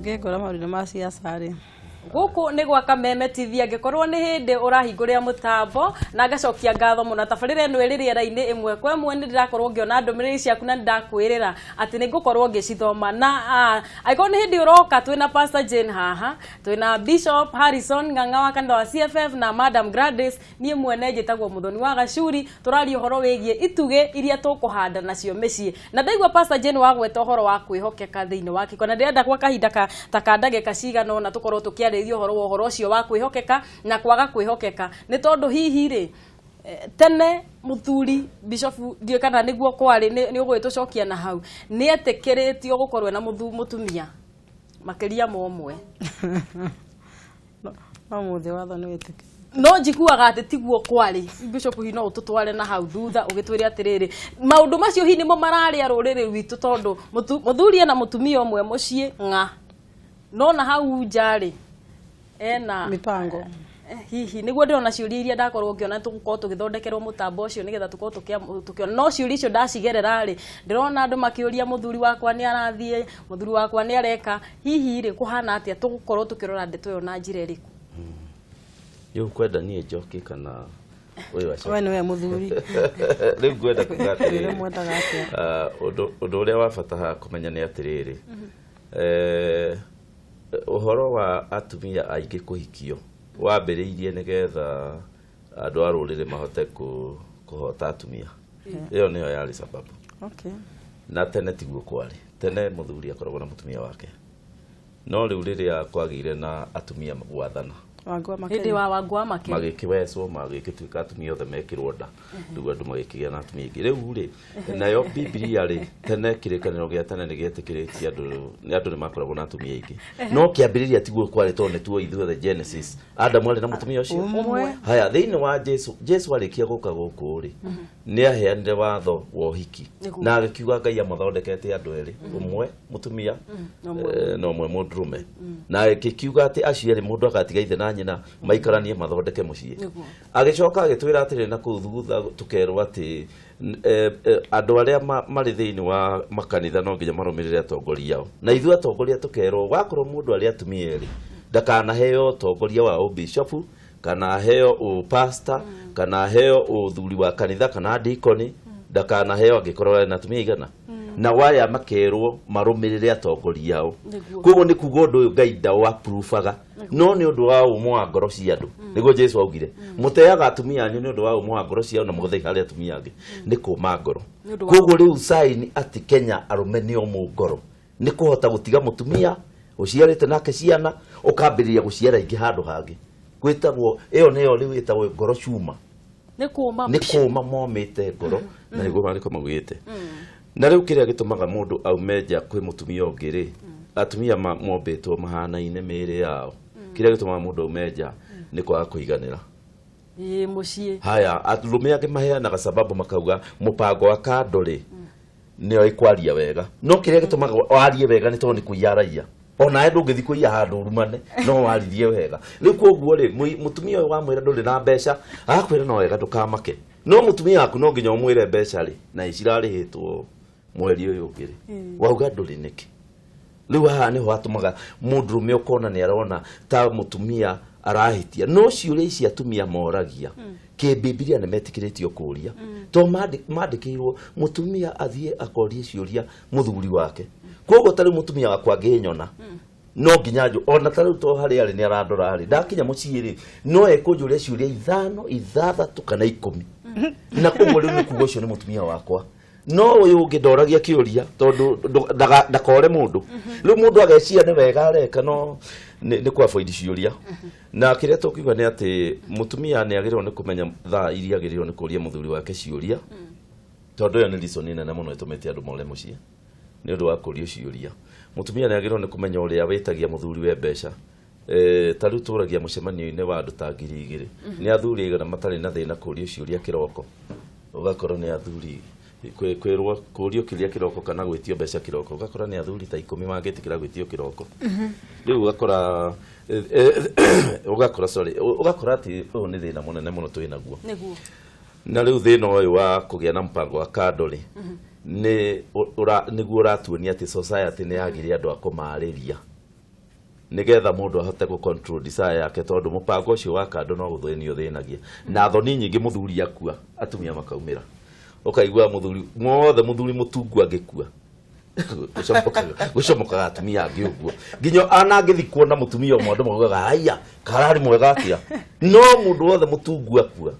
Ũngĩngora maũndũ-inĩ ma siasa rĩ. Gũkũ nĩ gwa Kameme TV. Angĩkorwo nĩ hĩndĩ ũrahingũrĩra mũtambo, na ngacokia ngatho mũno. Tabarĩra ĩno ĩrĩ rĩera-inĩ ĩmwe kwa ĩmwe. Nĩ ndĩrakorwo ngĩona ndũmĩrĩri ciaku na nĩ ndakwĩrĩra atĩ nĩ ngũkorwo ngĩcithoma. Na angĩkorwo nĩ hĩndĩ ũroka, twĩna Pastor Jane haha, twĩna Bishop Harrison Ng'ang'a wa kanitha wa CFF na Madam Gladys. Niĩ mwene njĩtagwo Mũthoni wa Gacuri. Tũraria ũhoro wĩgiĩ itugĩ iria tũkũhanda nacio mĩciĩ, na ndaigua Pastor Jane wagweta ũhoro wa kwĩhokeka thĩinĩ wa kĩhiko, na ndĩrenda gwa kahinda ta ka ndagĩka cigana ũna tũkorwo tũkĩarĩrĩria ũhoro wa ũhoro ũcio wa kwĩhokeka na kwaga kwĩhokeka. Nĩ tondũ hihi rĩ, tene mũthuri, Bishop, ndiũĩ kana nĩguo kwarĩ, nĩ ũgũgĩtũcokia na hau, nĩ etĩkĩrĩtio gũkorwo na mũtumia makĩria ma ũmwe? No mũthĩ watho nĩ wĩtĩkĩrĩtio. No njiguaga atĩ tiguo kwarĩ. Bishop, hihi no ũtũtware na hau thutha ũgĩtwĩre atĩrĩrĩ, maũndũ macio hihi nĩmo mararĩa rũrĩrĩ rwitũ, tondũ mũthuri ena mũtumia ũmwe mũciĩ ng'a, no na hau nja rĩ, ena mipango. Hihi nĩguo ndĩrona ciũria iria ndakorwo ngĩona tũgũkorwo tũgĩthondekerwo mũtambo ũcio nĩgetha tũkorwo tũkĩona. No ciũria icio ndacigerera rĩ, ndĩrona andũ makĩũria, "Mũthuri wakwa nĩ arathiĩ, mũthuri wakwa nĩ areka." Hihi rĩ, kũhana atĩa? Tũgũkorwo tũkĩrora ndeto ĩyo na njĩra ĩrĩkũ? Rĩu kwenda niĩ njoke kana ũyũ acoke? We nĩwe mũthuri. Rĩu ngwenda kuga Wĩre atĩrĩrĩ, mwendaga atĩa? Ũndũ ũrĩa wa bata haha kũmenya nĩ atĩrĩrĩ, ũhoro wa atumia aingĩ kũhikio wambĩrĩirie nĩgetha andũ a rũrĩrĩ mahote kũhota atumia. Ĩyo nĩyo yarĩ sababu. Na tene tiguo kwarĩ. Tene mũthuri akoragwo na mũtumia wake, no rĩu rĩrĩa kwagĩire na atumia gwathana, Wangũ wa Hĩndĩ Makeni. wa Wangũ wa Makeni. Magĩkĩwecwo, magĩgĩtuĩka atumia othe mekĩrwo nda. Rĩu andũ magĩkĩgĩa na atumia aingĩ. Rĩu rĩ, nayo Bibilia rĩ, tene Kĩrĩkanĩro gĩa Tene nĩ gĩetĩkĩrĩtie andũ nĩ andũ nĩ makoragwo na atumia aingĩ, no kĩambĩrĩria tiguo kwarĩ, tondũ nĩ tuoĩ ithuothe Genesis, Adamu arĩ na mũtumia ũcio ũmwe. Haya, thĩinĩ wa Jesu, Jesu arĩkia gũka gũkũ rĩ, nĩ aheanire watho wa ũhiki na agĩkiuga Ngai amathondekete andũ erĩ, ũmwe mũtumia na ũmwe na ũmwe mũndũrũme, na agĩkiuga atĩ acio erĩ, mũndũ agatiga ithe na nyina, maikaranie, mathondeke mũciĩ. Agĩcoka agĩtwĩra atĩrĩ, na kũu thutha tũkerwo atĩ andũ arĩa marĩ thĩinĩ wa makanitha no nginya marũmĩrĩre atongoria ao, na ithuĩ atongoria tũkerwo wakorwo mũndũ arĩ atumia erĩ, ndakanaheo ũtongoria wa ũbishopu kana aheo ũpasta kana aheo ũthuri wa kanitha kana dikoni, ndakanaheo angĩkorwo arĩ na atumia igana, na waya makerwo marũmĩrĩre atongoria ao. Koguo nĩ kuga ũndũ ũyũ Ngai ndaũ-approve-aga, no nĩ ũndũ wa ũmũ wa ngoro cia andũ, nĩguo Jesu augire, "Mũteaga atumia anyu nĩ ũndũ wa ũmũ wa ngoro ciao na mũgathai harĩ atumia angĩ." Nĩ kũma ngoro. Nĩ ũndũ wa- Koguo rĩu sign atĩ Kenya arũme nĩ omũ ngoro nĩ kũhota gũtiga mũtumia ũciarĩte nake ciana, ũkambĩrĩria gũciara ingĩ handũ hangĩ. Gwĩtagwo ĩyo nĩyo rĩu ĩtagwo ngoro cuma. Nĩ kũma. Nĩ kũma momĩte ngoro, na nĩguo maandĩko maugĩte. Na rĩu kĩrĩa gĩtũmaga mũndũ aume nja kwĩ mũtumia ũngĩ rĩ, atumia mombĩtwo mahanaine mĩĩrĩ yao. Kĩrĩa gĩtũmaga mũndũ aume nja nĩ kwaga kũiganĩra. Ĩ mũciĩ. Haya, arũme angĩ maheanaga sababu makauga mũpango wa kando rĩ, nĩyo ĩkwaria wega, no kĩrĩa gĩtũmaga warie wega nĩ tondũ nĩ kũiya araiya. Onawe ndũngĩthiĩ kũiya handũ urumane, no waririe wega. Rĩu koguo rĩ, mũtumia ũyũ wamwĩra ndũrĩ na mbeca, agakwĩra no wega, ndũkamake. No mũtumia waku no nginya ũmwĩre mbeca rĩ, na icirarĩhĩtwo mweri ũyũ ũngĩ rĩ, wauga ndũrĩ nĩkĩ? Rĩu haha nĩho hatũmaga mũndũrũme ũkona nĩ arona ta mũtumia arahĩtia. No ciũria ici atumia moragia, kĩbibilia nĩ metĩkĩrĩtio kũũria, to mandĩkĩirwo mũtumia athiĩ akorie ciũria mũthuri wake. Koguo ta rĩu mũtumia wakwa angĩnyona, no nginya njũ ona ta rĩu to harĩa arĩ nĩ arandora rĩ, ndakinya mũciĩ rĩ, no ekũnjũria ciũria ithano, ithathatũ kana 10. Na koguo rĩu nĩ kuga ũcio nĩ mũtumia wakwa. No ũyũ ũngĩ ndoragia kĩũria tondũ ndakore mũndũ. Rĩu mũndũ ageciria nĩ wega areka, no nĩ kũ avoid ciũria. Na kĩrĩa tũkiuga nĩ atĩ mũtumia nĩ agĩrĩirwo nĩ kũmenya thaa iria agĩrĩirwo nĩ kũria mũthuri wake ciũria, tondũ ĩyo nĩ reason nene mũno ĩtũmĩte andũ more mũciĩ, nĩ ũndũ wa kũrio ciũria. Mũtumia nĩ agĩrĩirwo nĩ kũmenya ũrĩa wĩtagia mũthuri we mbeca. Ta rĩu tũragia mũcemanio-inĩ wa andũ ta 2000, nĩ athuri aigana matarĩ na thĩna kũrio ciũria kĩroko? Ũgakora nĩ athuri kwĩrwo kũrio kĩũria kĩroko kana gwĩtio mbeca kĩroko, ũgakora nĩ athuri ta 10 mangĩtĩkĩra gwĩtio kĩroko. Rĩu ũgakora ũgakora sorry, ũgakora atĩ ũyũ nĩ thĩna mũnene mũno twĩ naguo. Na rĩu thĩna ũyũ wa kũgĩa na mũbango wa kando rĩ, nĩ nĩguo ũratuonia atĩ society nĩ yagire andũ a kũmarĩria. Nĩgetha mũndũ ahote gũ control desire yake, tondũ mũbango ũcio wa kando no gũthĩnio thĩnagia na thoni nyingĩ. Mũthuri akua, atumia makaumĩra, ũkaigua mũthuri mothe, mũthuri mũtungu angĩkua, gũcomokaga atumia angĩ ũguo, nginya ana angĩthikwo na mũtumia ũmwe, andũ maugaga, "Aya, kararĩ mwega atĩa?" No mũndũ wothe mũtungu akua,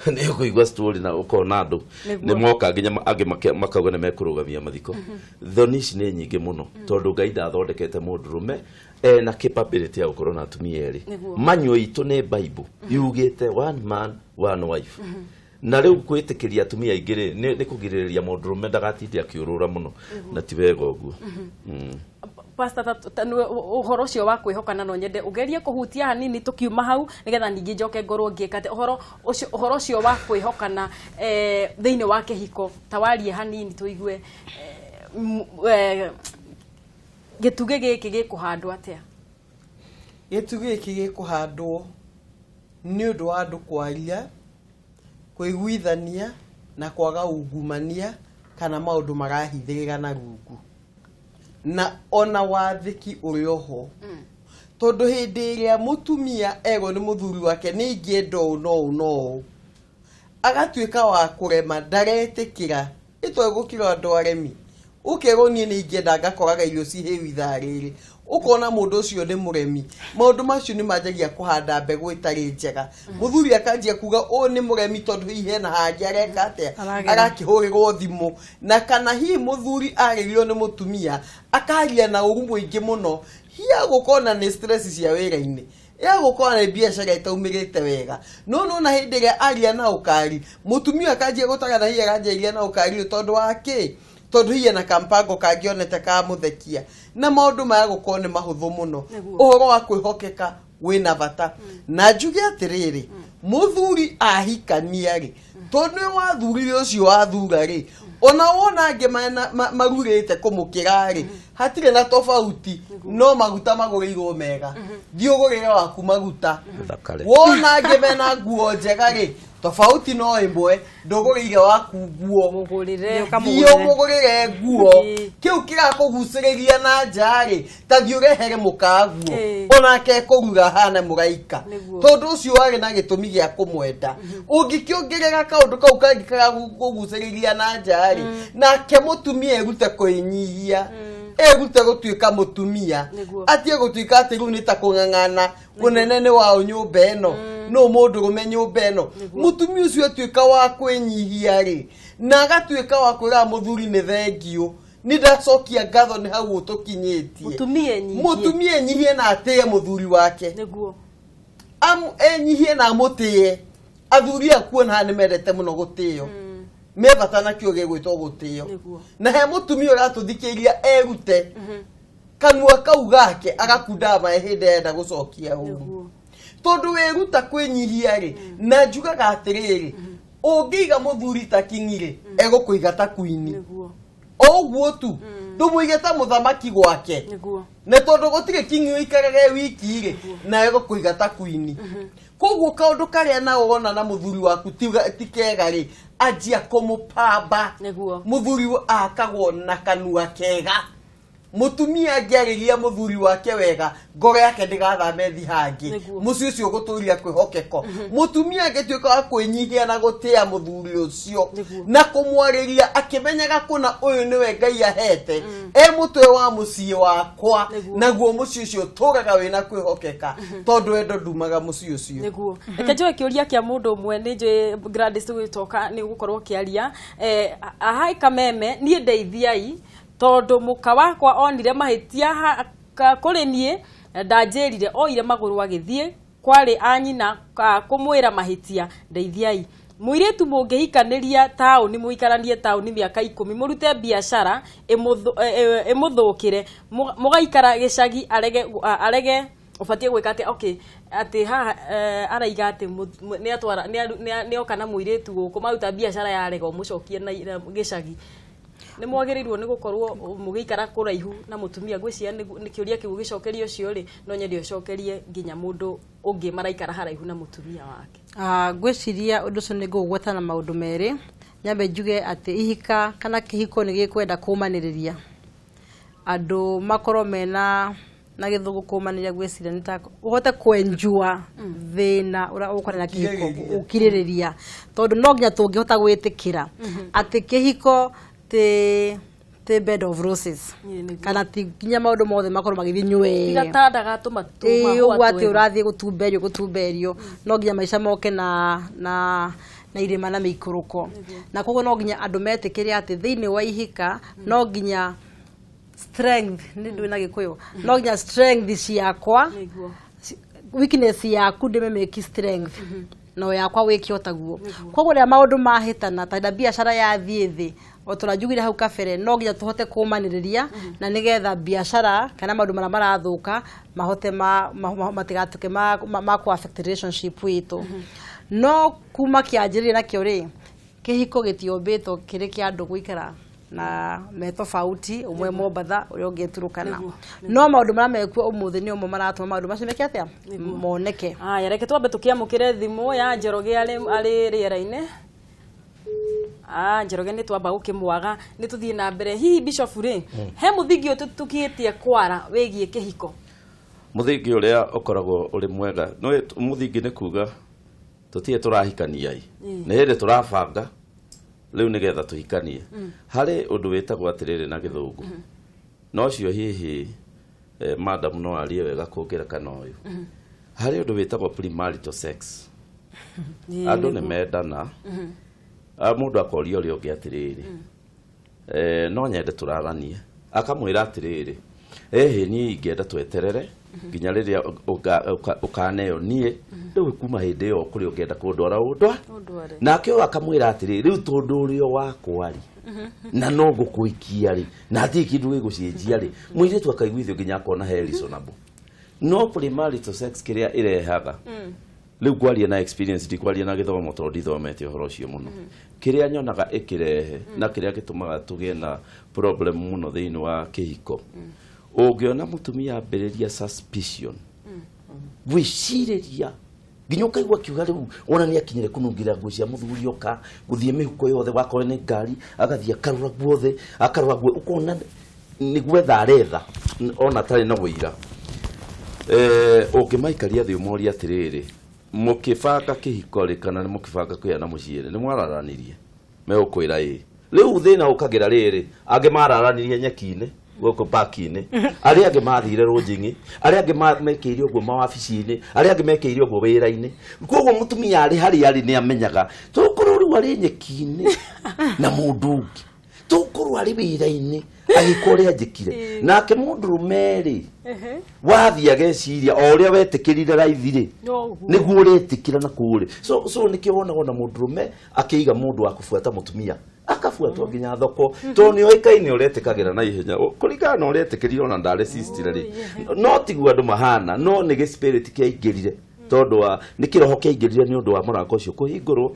nĩ ũkũigua story na ũkona andũ nĩ moka, nginya angĩ makauga nĩ mekũrũgamia mathiko. Thoni ici nĩ nyingĩ mũno, tondũ Ngai ndathondekete mũndũrũme ena capability ya gũkorwo na atumia erĩ. Manyuo itũ nĩ Bible yugĩte one man, one wife, na rĩu gwĩtĩkĩria atumia aingĩ rĩ, nĩ kũgirĩrĩria mũndũrũme ndagatinde akĩũrũra mũno, na ti wega ũguo. Pastor, nĩwe ũhoro ũcio wa kwĩhokana, no nyende ũgerie kũhutia hanini tũkiuma hau, nĩgetha ningĩ njoke ngorwo ngĩka atĩ ũhoro ũcio wa kwĩhokana thĩinĩ wa kĩhiko, ta warie hanini tũigue, gĩtugĩ gĩkĩ gĩkũhandwo atĩa? Gĩtugĩ gĩkĩ gĩkũhandwo nĩ ũndũ wa andũ kwaria, kũiguithania na kwaga ungumania kana maũndũ marahithĩrĩra na rungu, na ona wathĩki ũrĩ oho, tondũ hĩndĩ ĩrĩa mũtumia erwo nĩ mũthuri wake, "Nĩ ingĩenda ũũ no ũũ no ũũ," agatuĩka wa kũrema, ndaretĩkĩra, ĩtoĩ gũkĩra andũ aremi. Ũkerwo, "Niĩ nĩ ingĩenda ngakoraga irio cihĩu ithaa rĩrĩ," ũkona mũndũ ũcio nĩ mũremi. Maũndũ macio nĩ manjagia kũhanda mbegũ ĩtarĩ njega. Mũthuri akanjia kuga ũũ nĩ mũremi, tondũ hihi hena hangĩ areka atĩa? Aragera. Arakĩhũrĩrwo thimũ, na kana hihi mũthuri arĩrio nĩ mũtumia, akaria na ũru mũingĩ mũno, hihi agũkona nĩ stress cia wĩra-inĩ, yagũkorwo nĩ biacara ĩtaumĩrĩte wega. No nona hĩndĩ ĩrĩa aria na ũkari, mũtumia akanjia gũtagana, hihi aranjĩria na ũkari ũyũ tondũ wa kĩ? Tondũ hihi ena kampango kangĩonete kamũthekia, na maũndũ maya gũkorwo nĩ mahũthũ mũno. Ũhoro wa kwĩhokeka wĩna bata, na njuge atĩrĩrĩ, mũthuri ahikania rĩ, tondũ nĩ wathurire ũcio wathura rĩ, ona wona angĩ marurĩte kũmũkĩra rĩ, hatirĩ na tofauti, no maguta magũrĩirwo mega. Thiĩ ũgũrĩre waku maguta. Thakare. Wona angĩ mena nguo njega rĩ, tofauti no ĩmwe, ndũgũrĩire waku nguo. Mũgũrĩre. Thiĩ ũmũgũrĩre nguo. Kĩu kĩrakũgucĩrĩria na nja rĩ, ta thiĩ ũrehere mũkaguo, onake ekũruga hana mũraika, tondũ ũcio warĩ na gĩtũmi gĩa kũmwenda. Ũngĩkĩongerera kaũndũ kau kangĩ karakũgucĩrĩria na nja rĩ, nake mũtumia erute kwĩnyihia, erute gũtuĩka mũtumia, atige gũtuĩka atĩ rĩu nĩ ta kũng'ang'ana ũnene nĩ wao nyũmba ĩno, no mũndũrũme nyũmba ĩno. Mũtumia ũcio atuĩka wa kwĩnyihia rĩ, na agatuĩka wa kwĩraga mũthuri, "Nĩ thengiũ, nĩ ndacokia ngatho nĩ hau ũtũkinyĩtie." Mũtumia enyihie. Mũtumia enyihie na atĩe mũthuri wake. Enyihie na amũtĩe. Athuri akuona haha nĩ mendete mũno gũtĩo, me bata na kĩo gĩgwĩtwo gũtĩo. Na he mũtumia ũratũthikĩrĩria, erute kanua kau gake agakundaga maĩ hĩndĩ enda gũcokia ũru, tondũ wĩruta kwĩnyihia rĩ, na njugaga atĩrĩrĩ, ũngĩiga mũthuri ta kingi rĩ, egũkũiga ta kuini. O ũguo tu, ndũmũige ta mũthamaki gwake, na tondũ gũtirĩ kingi ũikarage wiki rĩ, na egũkũiga ta kuini. Koguo kaũndũ karĩa nawe wona na mũthuri waku ti kega rĩ, anjia kũmũpamba. Mũthuri akagwo na kanua kega. Mũtumia angĩarĩria mũthuri wake wega, ngoro yake ndĩgathame thi hangĩ. Mũciĩ ũcio ũgũtũria kwĩhokeko. Mũtumia angĩtuĩka wa kwĩnyihia na gũtĩa mũthuri ũcio na kũmwarĩria akĩmenyaga kũna ũyũ nĩwe Ngai ahete e mũtwe wa mũciĩ wakwa, naguo mũciĩ ũcio ũtũraga wĩna kwĩhokeka, tondũ wendo ndumaga mũciĩ ũcio. Nĩguo, reke njoe kĩũria kĩa mũndũ ũmwe. Nĩ njũĩ Gladys tũgĩtoka nĩ ũgũkorwo ũkĩaria. Ahai kameme, niĩ ndeithiai, tondũ mũka wakwa onire mahĩtia kũrĩ niĩ ndanjĩrire, oire magũrũ agĩthiĩ kwarĩ anyina kũmwĩra mahĩtia. Ndeithiai. Mũirĩtu mũngĩhikanĩria taũni, mũikaranie taũni mĩaka 10, mũrute biacara ĩmũthũkĩre, mũgaikara gĩcagi, arege arege, ũbatiĩ gwĩka atĩa? Okay, atĩ haha araiga atĩ nĩ atwara nĩ oka na mũirĩtu gũkũ, maruta biacara yarega, ũmũcokie na gĩcagi. Nĩ mwagĩrĩirwo nĩ gũkorwo mũgĩikara kũraihu na mũtumia? Ngwĩciria nĩ kĩũria kĩu ũgĩcokeria ũcio rĩ, no nyende ũcokerie nginya mũndũ ũngĩ maraikara haraihu na mũtumia wake. Ngwĩciria ũndũ ũcio nĩ ngũũgweta na maũndũ merĩ. Nyambe njuge atĩ ihika kana kĩhiko nĩ gĩkwenda kũmanĩrĩria andũ makorwo mena Na gĩthũngũ kũmanĩria gwĩciria nĩ ta ũhote kwenjua thĩna ũrĩa ũkorana na kĩhiko, Ũkirĩrĩria. ũkirĩrĩria, tondũ no nginya tũngĩhota gwĩtĩkĩra atĩ kĩhiko ti bed of roses, Ĩĩ, nĩguo. kana ti nginya maũndũ mothe makorwo magĩthiĩ nywee. Gatanda gatũma. Ĩĩ, ũguo atĩ ũrathiĩ gũtumberio gũtumberio, no nginya maica moke na irĩma na mĩikũrũko, na koguo no nginya andũ metĩkĩre atĩ thĩinĩ wa ihika no nginya strength nĩ ndũĩ na Gĩkũyũ, no nginya strength ciakwa, weakness yaku ndĩmĩmĩki strength, no yakwa wĩke o taguo. Koguo rĩrĩa maũndũ mahĩtana, ta rĩrĩa biacara yathiĩ thĩ, o tũrĩa njugire hau kabere, no nginya tũhote kũmanĩrĩria na nĩgetha biacara kana maũndũ marĩa marathũka mahote matigatuĩke ma kũ affect relationship itũ. No kuma kĩanjĩrĩria nakĩo rĩ, kĩhiko gĩtiombĩtwo kĩrĩ kĩa andũ gũikara na me tofauti, ũmwe Mombatha, ũrĩa ũngĩ Turukana. No maũndũ marĩa mekuo ũmũthĩ nĩ ũmwe maratũma maũndũ macio meke atĩa, moneke. Aya, reke twambe tũkĩamũkĩre thimũ ya Njoroge arĩ rĩera-inĩ. Ah, Njoroge nĩ twamba gũkĩmwaga, nĩ tũthiĩ na mbere. Hihi Bishop rĩ, he mũthingi ũyũ tũkĩtie kwara wĩgiĩ kĩhiko? Mũthingi ũrĩa ũkoragwo ũrĩ mwega no mũthingi nĩ kuga tũtirĩ tũrahikania ĩ, nĩ hĩndĩ tũrabanga rĩu nĩgetha tũhikanie. Harĩ ũndũ wĩtagwo atĩrĩrĩ na Gĩthũngũ, no ũcio hihi madam no arie wega kũngĩra kana ũyũ. Harĩ ũndũ wĩtagwo premarital sex. Andũ nĩ mendana. Ah, mũndũ akoria ũrĩa ũngĩ atĩrĩrĩ, no nyende tũraranie. Akamwĩra atĩrĩrĩ, ĩhĩ, niĩ ingĩenda tweterere nginya rĩrĩa ũkaneo niĩ rĩu kuma hĩndĩ ĩyo kũrĩa ũngĩenda kũndwara ũndwa. Ũndware. Nake ũyũ akamwĩra atĩrĩrĩ, rĩu tondũ ũrĩ o wakwa rĩ, na no ngũkũikia rĩ, na hatirĩ kĩndũ gĩgũcenjia rĩ. Mũirĩtu akaiguithio nginya akona he reasonable. No premarital sex kĩrĩa ĩrehaga rĩu, ngwaria na experience, ndikwaria na gĩthomo tondũ ndithomete ũhoro ũcio mũno, kĩrĩa nyonaga ĩkĩrehe na kĩrĩa gĩtũmaga tũgĩe na problem mũno thĩinĩ wa kĩhiko, ũngĩona mũtumia ambĩrĩria suspicion, gwĩcirĩria, nginya ũkaigua akiuga rĩu ona nĩ akinyire kũnungĩra nguo cia mũthuri, oka gũthiĩ mĩhuko yothe, wakorwo nĩ ngari agathiĩ akarora guothe, akarora guo, ũkona nĩ gwetha aretha ona atarĩ na ũira. Ũngĩmaikaria thĩ ũmorie atĩrĩrĩ, mũkĩbanga kĩhiko rĩ, kana nĩ mũkĩbanga kũgĩa na mũciĩ rĩ, nĩ mwararanirie? Megũkwĩra ĩĩ. Rĩu thĩna ũkagĩra rĩrĩ, angĩ mararanirie nyeki-inĩ gũkũ park-inĩ, arĩa angĩ mathire rũnjing'i, arĩa angĩ mekĩire ũguo mawabici-inĩ, arĩa angĩ mekĩire ũguo wĩra-inĩ. Koguo mũtumia arĩ harĩa arĩ nĩ amenyaga tũkorwo rĩu arĩ nyeki-inĩ na mũndũ ũngĩ, tũkorwo arĩ wĩra-inĩ agĩka ũrĩa njĩkire. Nake mũndũrũme rĩ, wathiĩ ageciria o ũrĩa wetĩkĩrire raithi rĩ, Noguo. nĩguo ũretĩkĩra na kũu rĩ. So nĩkĩo wonaga ona mũndũrũme akĩiga mũndũ wa kũbuata mũtumia, akabuatwo nginya thoko, tondũ nĩ oĩkaine ũretĩkagĩra na ihenya. Kũringana na ũrĩa etĩkĩrire ona ndaresistire rĩ, no tiguo andũ mahana. No nĩ gĩ spirit kĩaingĩrire, tondũ wa nĩ kĩroho kĩaingĩrire nĩ ũndũ wa mũrango ũcio kũhingũrwo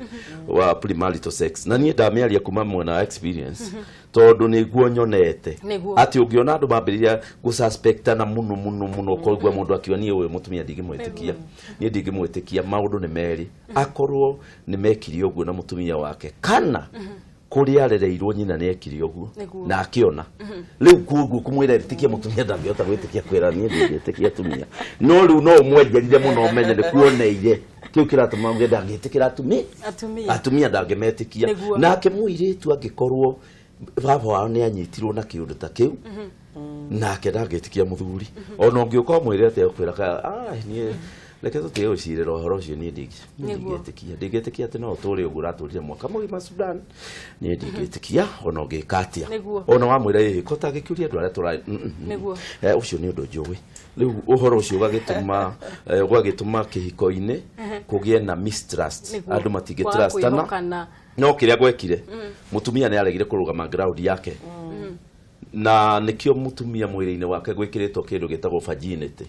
wa premarital sex. Na niĩ ndamĩaria kuma mwena wa experience, tondũ nĩguo nyonete Nĩguo. atĩ ũngĩona andũ mambĩrĩria gũsuspectana mũno mũno mũno, ũkoigua mũndũ akiuga, niĩ ũyũ mũtumia ndingĩmwĩtĩkia, niĩ ndingĩmwĩtĩkia. Maũndũ nĩ merĩ, akorwo nĩ mekire ũguo na mũtumia wake, kana kũrĩa arereirwo nyina nĩ ekire ũguo Nĩguo. na akĩona. Rĩu koguo kũmwĩra ĩtĩkia mũtumia, ndangĩhota gwĩtĩkia, kwĩra niĩ ndingĩtĩkia atumia. No rĩu no ũmwenjerire mũno ũmenye nĩ kuoneire kĩu kĩratũma uge ndangĩtĩkĩra atumia. Atumia. Atumia ndangĩmetĩkia. Nĩguo. Nake mũirĩtu angĩkorwo baba wao nĩ anyitirwo na kĩũndũ ta kĩu, nake ndangĩtĩkia mũthuri. Ona ũngĩũka ũmwĩre atĩa, ũkwĩra ka, "Ah, niĩ reke tũtige gũcirĩra ũhoro ũcio, niĩ Nĩguo. ndingĩtĩkia, ndingĩtĩkia atĩ no ũtũre ũguo ũratũrire mwaka mũgima Sudan. Niĩ ndingĩtĩkia ona ũngĩka atĩa." Nĩguo. Ona wamwĩra ĩĩ ko tangĩkĩũria andũ arĩa tũra Nĩguo. Ũcio nĩ ũndũ njũĩ. Rĩu ũhoro ũcio ũgagĩtũma kĩhiko-inĩ kũgĩe na mistrust. Nĩguo. Andũ Kwaga matingĩtrustana. kwĩhokana. No kĩrĩa gwekire, mũtumia nĩ aregire kũrũgama ground yake, na nĩkĩo mũtumia mwĩrĩ-inĩ wake gwĩkĩrĩtwo kĩndũ gĩtagwo virginity,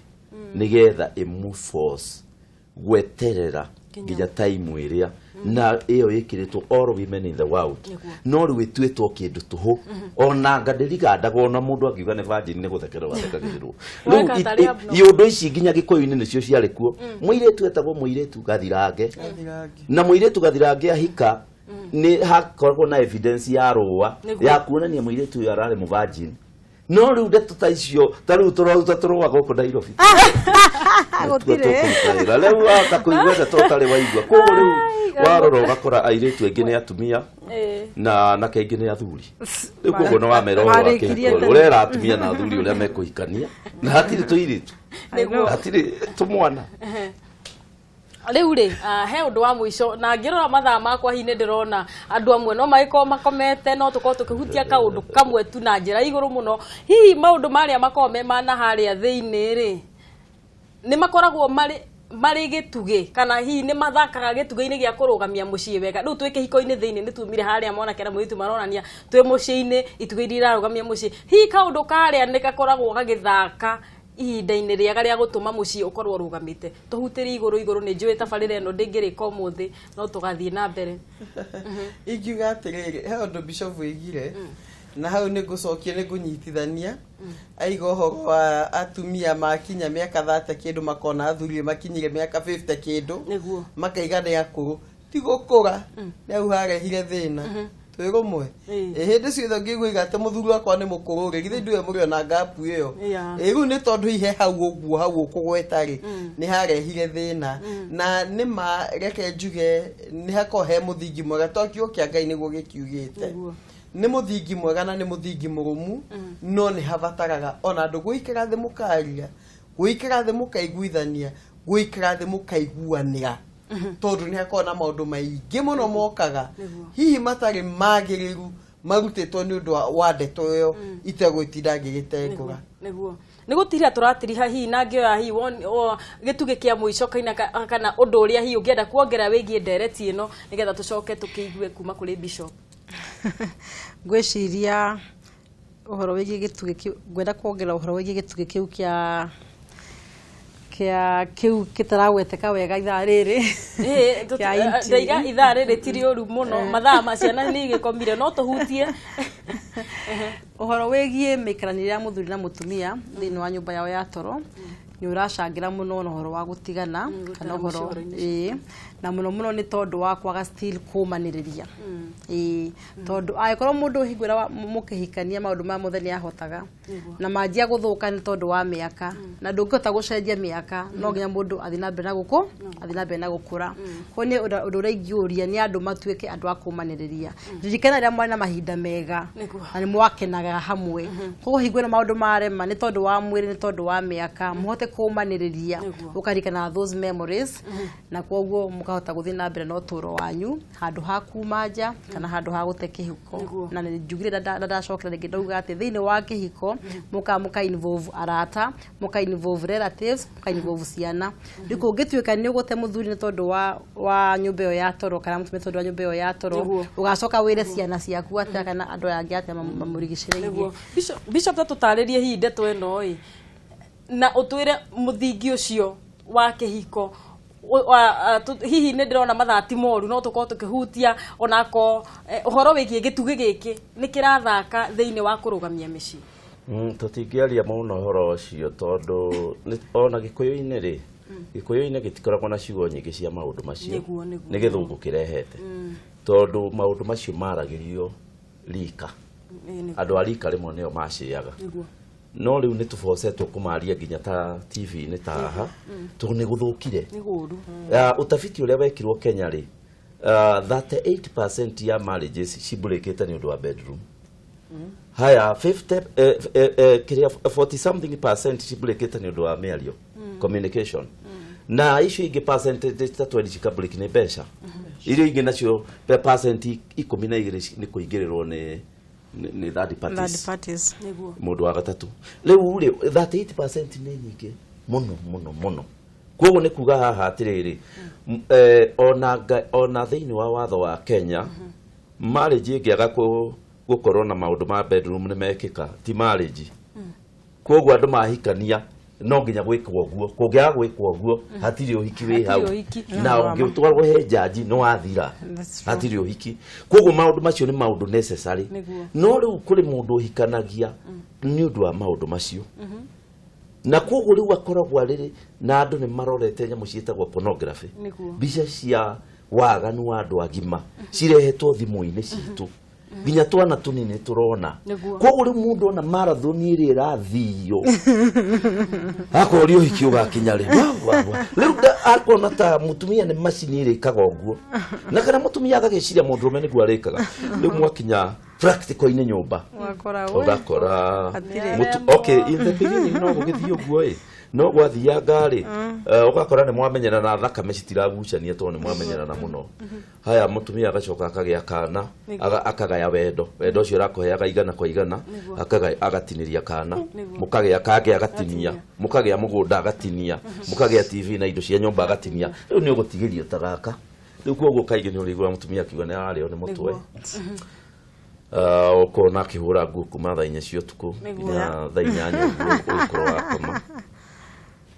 nĩgetha ĩmũforce gweterera nginya time ĩrĩa na ĩyo ĩkĩrĩtwo all women in the world. No rĩu ĩtuĩtwo kĩndũ tũhũ, ona anga ndĩrigandaga, ona mũndũ angiuga nĩ virgin nĩ gũthekererwo athekagĩrĩrwo. Weka Rĩu tarĩ abnormal. iũndũ ici nginya Gĩkũyũ-inĩ nĩcio ciarĩ kuo. Mũirĩtu etagwo mũirĩtu gathirange, Gathirange. na mũirĩtu gathirange ahika nĩ hakoragwo na evidence ya rũa Nĩguo. ya kuonania mũirĩtu ũyũ ararĩ mũvirgin. No rĩu ndeto ta icio ta rĩu tũraruta tũrũa gũkũ Nairobi. Gũtirĩ. Rĩu wahota kũigua ndeto ũtarĩ waigua. Koguo rĩu warora ũgakora airĩtu aingĩ nĩ atumia na anake aingĩ nĩ athuri. Rĩu koguo nĩ wamera ũhoro wa Marĩkirie kĩhiko tene. ũrera atumia na athuri ũrĩa mekũhikania na hatirĩ tũirĩtu, Nĩguo. hatirĩ tũmwana. Rĩu rĩ, he ũndũ wa mũico na ngĩrora mathaa makwa hihi nĩ ndĩrona andũ amwe no magĩkorwo makomete, no tũkorwo tũkĩhutia kaũndũ kamwe tu na njĩra igũrũ mũno. Hihi maũndũ marĩa makoragwo me mana harĩa thĩinĩ rĩ, nĩ makoragwo marĩ gĩtugĩ kana hihi nĩ mathakaga gĩtugĩ-inĩ gĩa kũrũgamia mũciĩ wega? Rĩu twĩ kĩhiko-inĩ thĩinĩ nĩ tumire harĩa mwanake na mũirĩtu maronania twĩ mũciĩ-inĩ itugĩ iria irarũgamia mũciĩ. Hihi kaũndũ karĩa nĩ gakoragwo gagĩthaka ihinda-inĩ rĩega rĩa gũtũma mũciĩ ũkorwo ũrũgamĩte? Tũhutĩrie igũrũ igũrũ, nĩ njũĩ tabarĩra ĩno ndĩngĩrĩka ũmũthĩ, no tũgathiĩ na mbere. Ingiuga atĩrĩrĩ, he ũndũ bishop oigire na hau nĩ ngũcokia, nĩ ngũnyitithania. Aiga ũhoro wa atumia makinya mĩaka 30 kĩndũ makona athuri makinyire mĩaka 50 kĩndũ, makaiga nĩ akũrũ. Ti gũkũra, nĩ hau harehire thĩna twĩ rũmwe. Ĩ hĩndĩ ciothe ũngĩigua atĩ mũthuri wakwa nĩ mũkũrũ rĩ, githĩ ndũĩ mũrĩ ona ngapu ĩyo? Ĩ rĩu nĩ tondũ hihi he hau ũguo hau ũkũgweta rĩ, nĩ harehire thĩna. Na nĩ ma reke njuge nĩ hakoragwo he mũthingi mwega, to kiugo kĩa Ngai nĩguo gĩkiugĩte. Nĩ mũthingi mwega na nĩ mũthingi mũrũmu, no nĩ habataraga ona andũ gũikara thĩ mũkaria, gũikara thĩ mũkaiguithania, gũikara thĩ mũkaiguanĩra, tondũ nĩ hakoragwo na maũndũ maingĩ mũno mokaga hihi matarĩ magĩrĩru marutĩtwo nĩ ũndũ wa ndeto ĩyo itegũtinda ngĩgĩtengũra. Nĩguo nĩ gũtiriha tũratiriha hihi na ngĩoya hihi gĩtugĩ kĩa mũico kana ũndũ ũrĩa hihi ũngĩenda kuongerera wĩgiĩ ndereti ĩno nĩgetha tũcoke tũkĩigue kuma kũrĩ bishop. Ngwĩciria ũhoro wĩgiĩ gĩtugĩ kĩu, ngwenda kuongerera ũhoro wĩgiĩ gĩtugĩ kĩu kĩa kĩu gĩtaragweteka wega ithaa rĩrĩ. Kĩa inti. Ndaiga ithaa rĩrĩ ti rĩũru mũno, mathaa ma ciana nĩ igĩkomire, no tũhutie. Ũhoro wĩgiĩ mĩikaranĩrie ya mũthuri na mũtumia thĩinĩ wa nyũmba yao ya toro nĩ ũracangĩra mũno na ũhoro wa gũtigana kana ũhoro ĩĩ, na mũno mũno nĩ tondũ wa kwaga still kũmanĩrĩria. Ĩĩ, tondũ angĩkorwo mũndũ hingũra mũkĩhikania maũndũ ma mothe nĩ ahotaga na manjia gũthũka nĩ tondũ wa mĩaka, na ndũngĩhota gũcenjia mĩaka, no nginya mũndũ athiĩ na mbere na gũkũ athiĩ na mbere na gũkũra. Koguo nĩ ũndũ ũrĩa ingĩũria nĩ andũ matuĩke andũ a kũmanĩrĩria. Ririkana rĩrĩa mwarĩ na mahinda mega na nĩ mwakenaga hamwe, koguo hingo ĩno maũndũ marema nĩ tondũ wa mwĩrĩ, nĩ tondũ wa mĩaka, mũhote kũmanĩrĩria, ũkaririkana those memories, na koguo mũkahota gũthiĩ na mbere na ũtũũro wanyu handũ ha kuma nja kana handũ ha gũte kĩhiko. Na nĩ njugire na ndacokera rĩngĩ ndauga atĩ thĩinĩ wa kĩhiko mũka involve arata, mũka involve relatives, mũka involve ciana. Rĩu kũngĩtuĩka nĩ ũgũte mũthuri nĩ tondũ wa nyũmba ĩyo ya toro kana mũtumia tondũ wa nyũmba ĩyo ya toro, ũgacoka wĩre ciana ciaku atĩa kana andũ aya angĩ atĩa mamũrigicĩrĩirie? Bishop, ta tũtarĩrie hihi ndeto ĩno ĩ, na ũtwĩre mũthingi ũcio wa kĩhiko. Hihi nĩ ndĩrona mathaa ti moru, no tũkorwo tũkĩhutia onako ũhoro wĩgiĩ gĩtugĩ gĩkĩ nĩ kĩrathaka thĩinĩ wa kũrũgamia mĩciĩ. Tũtingĩaria mũno ũhoro ũcio tondũ ona gĩkũyũ-inĩ rĩ, gĩkũyũ-inĩ gĩtikoragwo na ciugo nyingĩ cia maũndũ macio, nĩ gĩthũngũ kĩrehete, tondũ maũndũ macio maragĩrio rika, andũ a rika rĩmwe nĩo maciaga, no rĩu nĩ tũbocetwo kũmaria nginya ta TV-inĩ ta haha tondũ nĩ gũthũkire. Utafiti ũrĩa wekirwo Kenya rĩ, 38% ya marriages cibũrĩkĩte nĩ ũndũ wa bedroom. Haya, 50 kĩrĩa 40 something percent cibũrĩkĩte nĩ ũndũ wa mĩario, communication, na icio ingĩ percentage ta 20 cikabũrĩki nĩ mbeca. Iria ingĩ nacio percent 12 nĩ kũingĩrĩrwo nĩ third parties, mũndũ wa gatatũ. Rĩu rĩ, 38% nĩ nyingĩ mũno mũno mũno. Koguo nĩ kuga haha atĩrĩrĩ, ona thĩinĩ wa watho wa Kenya, marriage ĩngĩaga gũkorwo na maũndũ ma bedroom nĩ mekĩka, ti marriage. Koguo andũ mahikania no nginya gwĩkwo ũguo, kũngĩaga gwĩkwo ũguo hatirĩ ũhiki wĩ hau, na ũngĩtwarwo he jaji nĩ wathira, hatirĩ ũhiki. Koguo maũndũ macio nĩ maũndũ necessary, no rĩu kũrĩ mũndũ ũhikanagia nĩ ũndũ wa maũndũ macio, na koguo rĩu akoragwo arĩ na andũ nĩ marorete nyamũ ciĩtagwo pornography, mbica cia waganu wa andũ agima cirehetwo thimũ-inĩ citũ. Nginya twana tunini turona. Nĩguo. Koguo rĩu mũndũ ona marathon ĩrĩa ĩrathio akorio ũhiki ũgakinya rĩ. Wa, wa, wa. Rĩu akona ta mũtumia nĩ macini ĩrĩkaga ũguo, na kana mũtumia agagĩciria mũndũrũme nĩguo arĩkaga. Rĩu mwakinya practical-inĩ nyũmba Ũgakora we. ũgakora Hatirĩ. okay, in the beginning no gũgĩthiĩ ũguo ĩ, no gwathianga rĩ, ũgakora nĩ mwamenyerana na thakame citiragucania tondũ nĩ mwamenyerana mũno. Haya, mũtumia agacoka akagĩa kana, akagaya wendo, wendo ũcio ũrakũheaga igana kwa igana, akagaya agatinĩria kana, mũkagĩa kangĩ agatinia, mũkagĩa mũgũnda agatinia, mũkagĩa TV na indo cia nyũmba agatinia. Rĩu nĩ ũgũtigĩrio ta gaka. Rĩu koguo kaingĩ nĩ ũrĩiguaga mũtumia akiuga nĩ ararĩo nĩ mũtwe. Ũkona akĩhũra nguo kuma thaa 4 cia ũtukũ nginya thaa 8 ũguo ũgĩkorwo wakoma.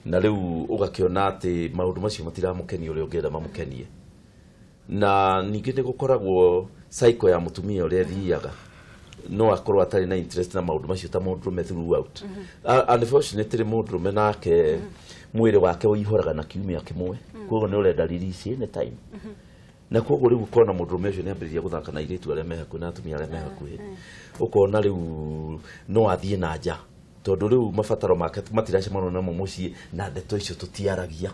Na rĩu ũgakĩona atĩ maũndũ macio matiramũkenia ũrĩa ũngĩenda mamũkenie. Na ningĩ nĩ gũkoragwo cycle ya mũtumia ũrĩa ĩthiaga, no akorwo atarĩ na interest na maũndũ macio ta mũndũrũme throughout. Unfortunately mũndũrũme nake mwĩrĩ wake ũihũraga na kiumia kĩmwe, koguo nĩ ũrenda release anytime. Na koguo rĩu ũkona mũndũrũme ũcio nĩ ambĩrĩria gũthaka na airĩtu arĩa me hakuhĩ na atumia arĩa me hakuhĩ, ũkona rĩu no athiĩ na nja tondũ rĩu mabataro make matiracemania namo mũciĩ, na ndeto icio tũtiaragia,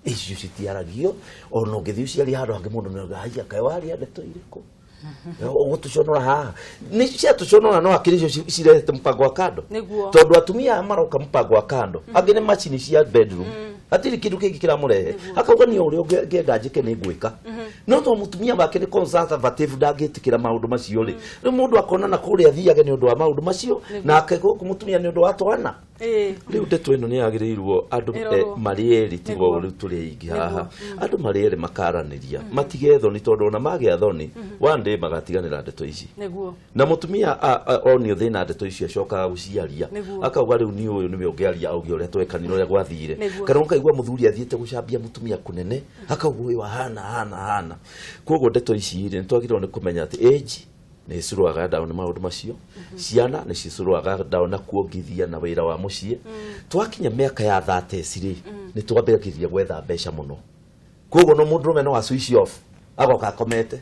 icio citiaragio. Ona ũngĩthiĩ ũciarie handũ hangĩ mũndũ nĩ auga, haiya, kaĩ waria ndeto irĩkũ ũgũtũconora haha? Nĩ ciatũconora, no akĩrĩ icio cirehete mũbango wa kando. Nĩguo. Tondũ atumia aya maroka mũbango wa kando, angĩ nĩ macini cia bedroom, hatirĩ kĩndũ kĩngĩ kĩramũrehe, akauga niĩ ũrĩa ũngĩenda njĩke nĩ ngwĩka. No tondũ mũtumia wake nĩ conservative, ndangĩtĩkĩra maũndũ macio rĩ, rĩu mũndũ akona na kũrĩa athiage nĩ ũndũ wa maũndũ macio, nake gũkũ mũtumia nĩ ũndũ wa twana. Rĩu ndeto ĩno nĩ yagĩrĩirwo andũ Ĩrorwo. marĩ erĩ, tiga Nĩguo. rĩu tũrĩ aingĩ haha, andũ marĩ erĩ makaranĩria, matige thoni, tondũ ona magĩa thoni one day magatiganĩra ndeto ici. Nĩguo. Na mũtumia onio thĩna ndeto icio acokaga gũciaria, Nĩguo. akauga rĩu niĩ ũyũ nĩwe ũngĩaria auge ũrĩa twekanire, ũrĩa gwathire. Nĩguo. Kana ũkaigua mũthuri athiĩte gũcambia mũtumia kũnene, akauga ũyũ ahana ahana ahana. Koguo ndeto ici rĩ, nĩ twagĩrĩirwo nĩ kũmenya atĩ age nĩ ĩcurũaga down maũndũ macio, ciana nĩ cicurũaga down na kuongithia na wĩra wa mũciĩ. Twakinya mĩaka ya 30 rĩ, nĩ twambĩrĩria gwetha mbeca mũno, koguo no mũndũrũme no a switch off, agoka akomete,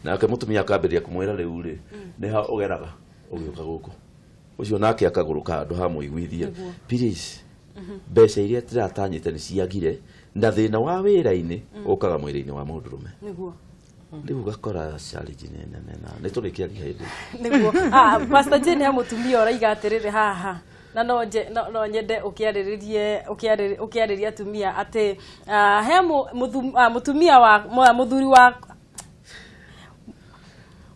nake mũtumia akambĩrĩria kũmwĩra rĩu rĩ, nĩ ha ũgeraga ũgĩũka gũkũ, ũcio nake akagũrũka handũ ha mũiguithie, please, mbeca iria ndĩratanyĩte nĩ ciagire, na thĩna wa wĩra-inĩ ũkaga mwĩrĩ-inĩ wa mũndũrũme. Nĩguo. Rĩu ũgakora challenge nĩ nene na nĩ tũrĩkĩaria hĩndĩ. Nĩguo. Pastor Jane, he mũtumia ũraiga atĩrĩrĩ haha, na no no nyende ũkĩarĩrĩrie ũkĩarĩria atumia atĩ he mũtumia wa mũthuri wa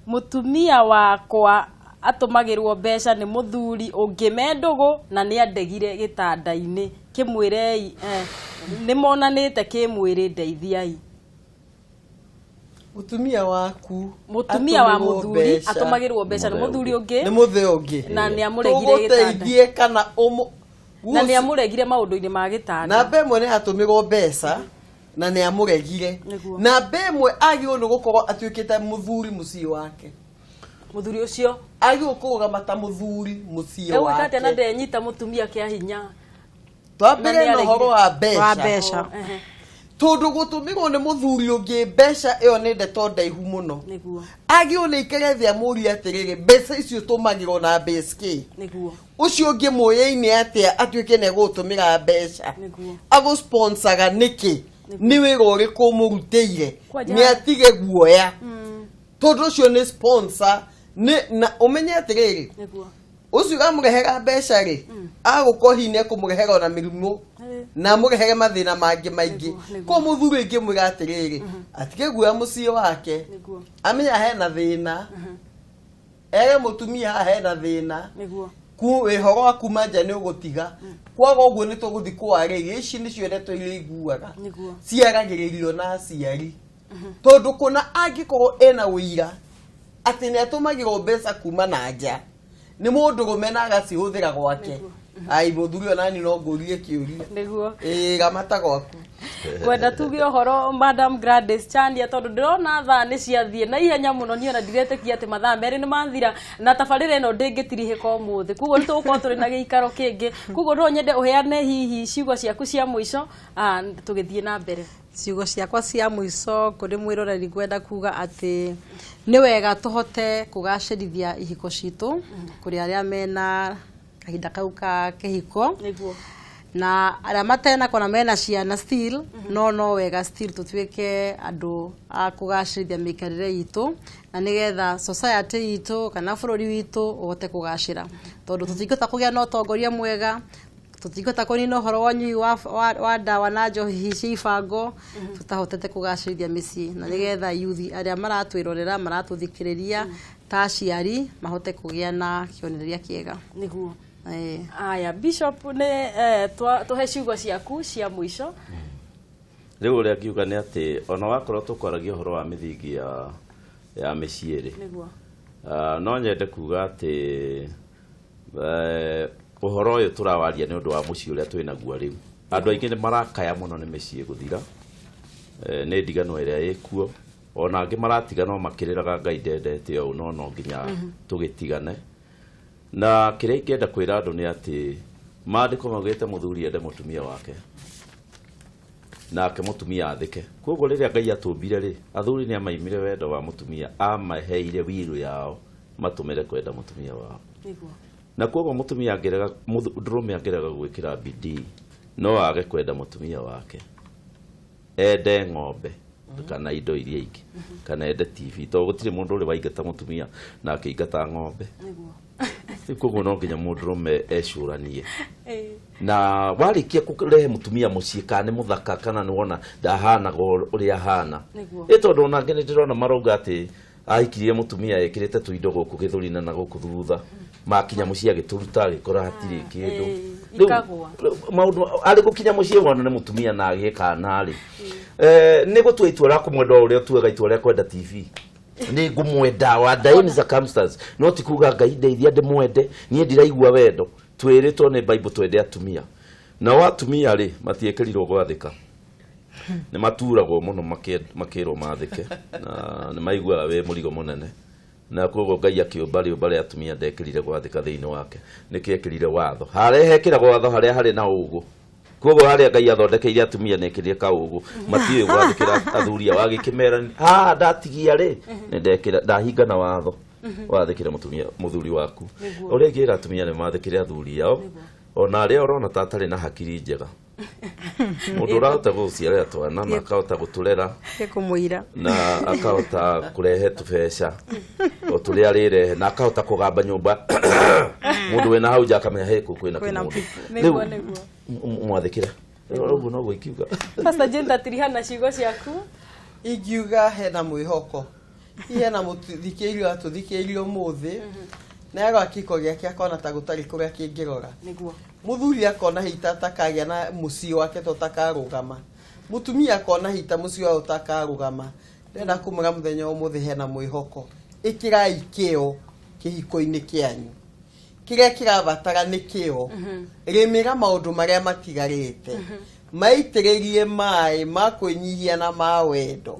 mũtumia wakwa atũmagĩrwo mbeca nĩ mũthuri ũngĩ me ndũgũ, na nĩ andegire gĩtanda-inĩ, kĩmwĩrei nĩ monanĩte kĩmwĩrĩ, ndeithiai. Mũtumia waku Mũtumia wa atũmĩrwo mũthuri mbeca atũmagĩrwo mbeca nĩ mũthuri ũngĩ nĩ mũthee ũngĩ, na nĩ amũregire gĩtanda tũgũteithie kana ũmũ na nĩ amũregire maũndũ-inĩ ma gĩtanda. Namba ĩmwe, nĩ atũmĩrwo mbeca na nĩ amũregire. Nĩguo. Namba ĩmwe, agĩrĩirwo nĩ gũkorwo atuĩkĩte mũthuri mũciĩ wake. Mũthuri ũcio Agĩrĩirwo kũrũgama ta mũthuri mũciĩ egwĩka atĩa na wake. ndenyita mũtumia kĩa hinya? Twambĩre Na nĩ na ũhoro wa Wa mbeca, mbeca. Tondũ gũtũmĩrwo nĩ mũthuri ũngĩ mbeca ĩyo nĩ ndeto ndaihu mũno. Nĩguo. Agĩrĩirwo nĩ ikare thĩ amũrie atĩrĩrĩ, mbeca icio tũmagĩrwo na mbeca kĩ? Nĩguo. Ũcio ũngĩ mũyaine atĩa atuĩke nĩ egũgũtũmĩra mbeca? Nĩguo. Agũsponsaga nĩkĩ? Nĩ wĩra ũrĩkũ ũmũrutĩire? Kwanja- Nĩ atige guoya, tondũ ũcio nĩ sponsor nĩ na ũmenye atĩrĩrĩ, Nĩguo. Ũcio ũramũrehera mbeca rĩ, agũkorwo hihi nĩ ekũmũrehera ona mĩrimũ na amũrehere mathĩna mangĩ maingĩ. Nĩguo, nĩguo. Ko mũthuri ingĩmwĩra atĩrĩrĩ, atige guoya mũciĩ wake, Nĩguo. amenya hena thĩna, ere mũtumia haha hena thĩna, Nĩguo. ku wĩhoro wa kuma nja nĩ ũgũtiga, kwaga ũguo nĩ tũgũthiĩ kwarĩria. Ici nĩcio ndeto iria iguaga Nĩguo. ciaragĩrĩrio na aciari, tondũ kũna angĩkorwo ena ũira atĩ nĩ atũmagĩrwo mbeca kuma na nja nĩ mũndũrũme na agacihũthĩra gwake. Nĩguo. Ai mũthuri onani no ngũrie kĩũria. Nĩguo. Ĩĩ, ramata gwaku. Kwenda tuge ũhoro Madam Gladys Chania, tondũ ndĩrona thaa nĩ ciathiĩ na ihenya mũno. Niĩ ona ndiretĩkia atĩ mathaa 2 nĩ mathira na tabarĩra ĩno ndĩngĩtirihĩka ũmũthĩ, koguo nĩ tũgũkorwo tũrĩ na gĩikaro kĩngĩ. Koguo no nyende ũheane hihi ciugo ciaku cia mũico, tũgĩthiĩ na mbere. Ciugo ciakwa cia mũico kũrĩ mwĩroreri, ngwenda kuga atĩ nĩ wega tũhote kũgacĩrithia ihiko citũ kũrĩ arĩa mena kahinda kau ka kĩhiko, na arĩa matena kona mena ciana still, no wega still tũtuĩke andũ a kũgacĩrithia mĩikarĩre itũ, na nĩgetha society itũ kana bũrũri witũ ũhote kũgacĩra, tondũ tũtingĩhota kũgĩa na ũtongoria mwega, tũtingĩhota kũnina ũhoro wa ũnyui wa ndawa na njohi cia ibango tũtahotete kũgacĩrithia mĩciĩ, na nĩgetha yuthi arĩa maratwĩrorera, maratũthikĩrĩria ta aciari, mahote kũgĩa na kĩonereria kĩega. Aya, Bishop, nĩ tũhe ciugo ciaku cia mũico. Rĩu ũrĩa ngiuga nĩ atĩ ona wakorwo tũkwaragia ũhoro wa mĩthingi ya mĩciĩ rĩ, no nyende kuga atĩ ũhoro ũyũ tũrawaria nĩ ũndũ wa mũciĩ ũrĩa twĩnaguo rĩu. Andũ aingĩ nĩ marakaya mũno nĩ mĩciĩ gũthira, nĩ ndigano ĩrĩa ĩkuo, ona angĩ maratigana makĩrĩraga Ngai ndendete ũũ, no nginya tũgĩtigane. Na kĩrĩa ingĩenda kwĩra andũ nĩ atĩ maandĩko maugĩte mũthuri ende mũtumia wake nake mũtumia athĩke. Koguo rĩrĩa Ngai atũmbire rĩ, athuri nĩ amaimire wendo wa mũtumia, amaheire wiru yao matũmĩre kwenda mũtumia wao. Na koguo mũtumia angĩrega, ndũrũme angĩrega gwĩkĩra bidii, no age kwenda mũtumia wake, ende ng'ombe kana indo iria ingĩ, kana ende TV, tondũ gũtirĩ mũndũ ũrĩ waingata mũtumia na akĩingata ng'ombe. Rĩu koguo no nginya mũndũrũme ecũranie. Na warĩkia kũrehe mũtumia mũciĩ, kana nĩ mũthaka kana nĩ wona ndahanaga ũrĩa ahana, ĩ tondũ ona angĩ nĩ ndĩrona marauga atĩ ahikirie mũtumia ekĩrĩte tũindo gũkũ gĩthũri na gũkũ thutha, makinya mũciĩ agĩtũruta agĩkora hatirĩ kĩndũ. Ikagũa. Maũndũ arĩ gũkinya mũciĩ wona nĩ mũtumia na agĩe kana rĩ, nĩ gũtua itua rĩa kũmwenda o ũrĩa ũtuaga itua rĩa kwenda TV. Nĩ ngũmwenda under any circumstance, no ti kuga Ngai ndeithia ndĩmwende, niĩ ndiraigua wendo. Twĩrĩtwo nĩ Bible twende atumia, nao atumia rĩ matiĩkĩrirwo gwathĩka, nĩ maturagwo mũno makĩrwo mathĩke, na nĩ maiguaga wĩ mũrigo mũnene. Na koguo Ngai akĩũmba rĩũmba rĩa atumia ndekĩrire gwathĩka thĩinĩ wake, nĩkĩo ekĩrire watho harĩa hekĩragwo watho harĩa harĩ na ũgũ. Koguo harĩa Ngai athondekeire atumia nĩ ekĩrire kaũgũ, matiũĩ gwathĩkĩra athuri ao, agĩkĩmera haha ndatigia rĩ, nĩ ndekĩra ndahinga na watho wathĩkĩre mũtumia mũthuri waku. Ũrĩa ingĩra atumia nĩ mathĩkĩre athuri ao, ona arĩa ũrona ta atarĩ na hakiri njega, mũndũ ũrahota gũciarĩra twana na akahota gũtũrera kũmũira na akahota kũrehe tũbeca o tũrĩa arĩrehe, na akahota kũgamba nyũmba, mũndũ wĩna hau nja akamenya he kũ kwĩna Kwĩna kĩmũndũ. Nĩguo, Rĩu, nĩguo. Mwathĩkĩre ũguo noguo ingiuga. Pastor Jane, tatirihana ciugo ciaku. Ingiuga hena mwĩhoko. Hihi hena mũthikĩrĩrio atũthikĩrĩirie ũmũthĩ na yarora kĩhiko gĩake akona ta gũtarĩ kũrĩa kĩngĩrora, mũthuri akona hita atakagĩa na mũciĩ wake ta ũtakarũgama, mũtumia akona hita mũciĩ wao ũtakarũgama, ndĩrenda kũmwĩra mũthenya wa ũmũthĩ hena mwĩhoko. Ĩkĩrai kĩo kĩhiko-inĩ kĩanyu, kĩrĩa kĩrabatara nĩ kĩo. Rĩmĩra maũndũ marĩa matigarĩte, maitĩrĩrie maĩ ma kwĩnyihia na ma wendo,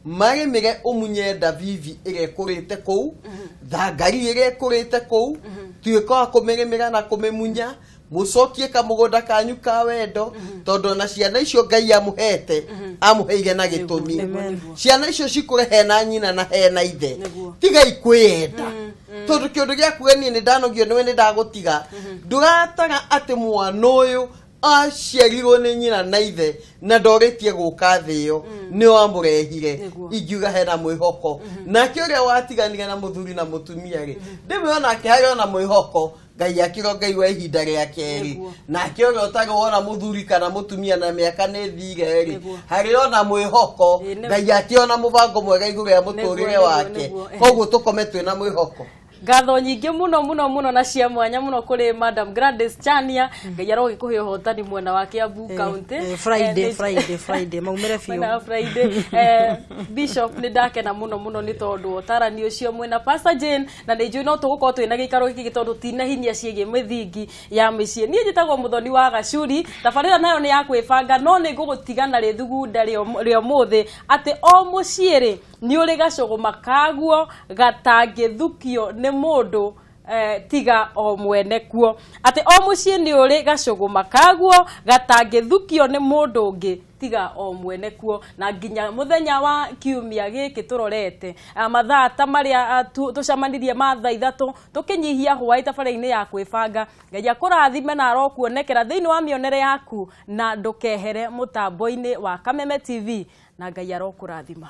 marĩmĩre, ũmunye ndabibi ĩrĩa ĩkũrĩte kũu, thangari ĩrĩa ĩkũrĩte kũu, tuĩka wa kũmĩrĩmĩra na kũmĩmunya, mũcokie kamũgũnda kanyu ka wendo, tondũ ona ciana icio Ngai amũhete amũheire na gĩtũmi. Ciana icio cikũre hena nyina na hena ithe. Tigai kwĩyenda, tondũ kĩũndũ gĩa kuga niĩ nĩ ndanogio nĩwe nĩ ndagũtiga, ndũratara atĩ mwana ũyũ aciarirwo nĩ nyina na ithe na ndorĩtie gũka thĩ ĩyo, nĩ wamũrehire. Ingiuga hena mwĩhoko. Nake ũrĩa watiganire na mũthuri na mũtumia rĩ, ndĩmwe onake harĩ ona mwĩhoko, Ngai akĩro Ngai wa ihinda rĩa kerĩ. Nake ũrĩa ũtarĩ wona mũthuri kana mũtumia na mĩaka nĩ thire rĩ, harĩ ona mwĩhoko, Ngai akĩona mũbango mwega igũrũ ya mũtũrĩre wake. Koguo tũkome twĩna mwĩhoko. Ngatho nyingĩ mũno mũno mũno na cia mwanya mũno kũrĩ Madam Gladys Chania. Ngai arogĩkũhe ũhotani mwena wa Kiambu County. Friday, Friday, Friday maumĩre biũ. Mwena wa Friday. Bishop, nĩ ndakena mũno mũno nĩ tondũ wa ũtarani ũcio mwĩna Pastor Jane, na nĩ njũĩ no tũgũkorwo twĩna gĩikaro gĩkĩ tondũ tinahinyia ciĩgiĩ mĩthingi ya mĩciĩ. Niĩ njĩtagwo Mũthoni wa Gacuri. Tabarĩra nayo nĩ ya kwĩbanga, no nĩ ngũgũtiga na rĩthugunda rĩa ũmũthĩ atĩ o mũciĩ rĩ nĩ ũrĩ gacũgũma kaguo gatangĩthukio nĩ mũndũ tiga o mwene kuo, atĩ o mũciĩ nĩ ũrĩ gacũgũma kaguo gatangĩthukio nĩ mũndũ ũngĩ tiga o mwene kuo. Na nginya mũthenya wa kiumia gĩkĩ tũrorete, mathaa ta marĩa tũcemanirie ma thaa 3 tũkĩnyihia hwaĩ tabarĩra-inĩ ya kwĩbanga. Ngai akũrathime na arokuonekera thĩinĩ wa mĩonere yaku, na ndũkehere mũtambo-inĩ wa Kameme TV, na Ngai arokũrathima.